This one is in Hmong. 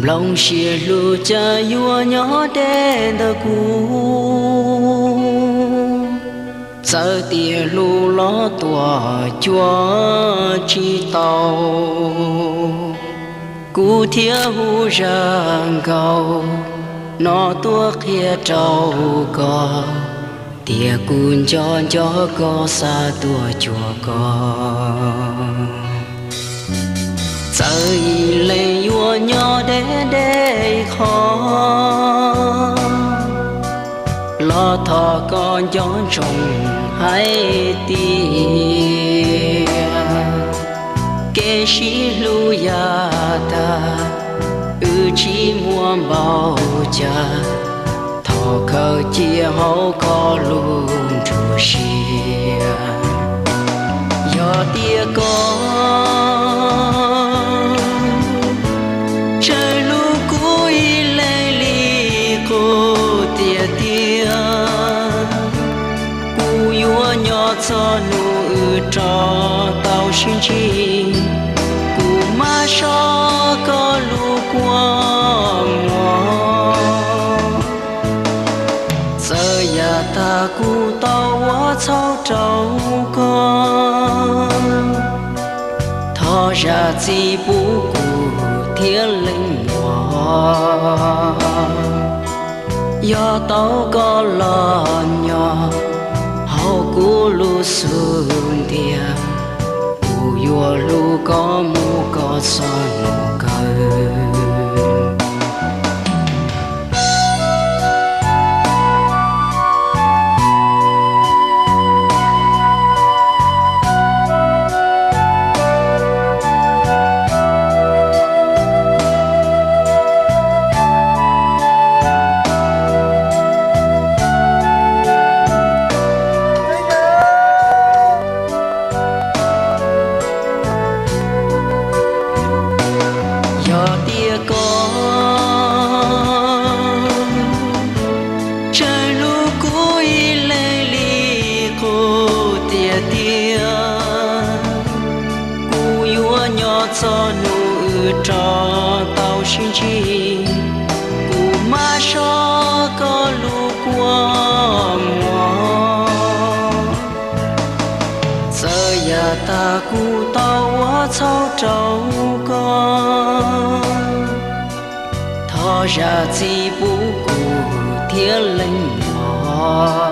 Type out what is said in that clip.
Zoo siab hlub cas yuav nyob deb ntawm kuv, txawm tias hlub los tuaj cuag tsis tau. Kuv thiaj hu zaj nkauj no tuaj qhia rau koj, tias kuv nco nco koj, xav tuaj cuag koj. Txawm ib leeg yuav nyob deb deb qho, los thov koj nco ntsoov hais tias, kev sib hlub yav tag wb tsis muaj npaum cas, thov khaws cia hauv koj lub nruab siab. Yog tias koj tseem hlub kuv ib leeg li qub tiag tiag, kuv yuav nyob txog hnub wb rov tau sib ntsib, kuv mam soj koj lub kua muag. Txawm yav tag kuv tau ua txhaum rau koj, thov zam txim pub kuv thiab leej muam. Yog tau koj los nyob hauv kuv lub xub ntiag, kuv yuav hlub koj mus kom txog hnub kawg. Yog tias koj tseem hlub kuv ib leeg li qub tiag tiag, kuv yuav nyob txog hnub wb rov tau sib ntsib, kuv mam soj koj lub kua muag. Txawm yav tag kuv tau ua txhaum rau koj, thov zam txim pub kuv thiab leej muam.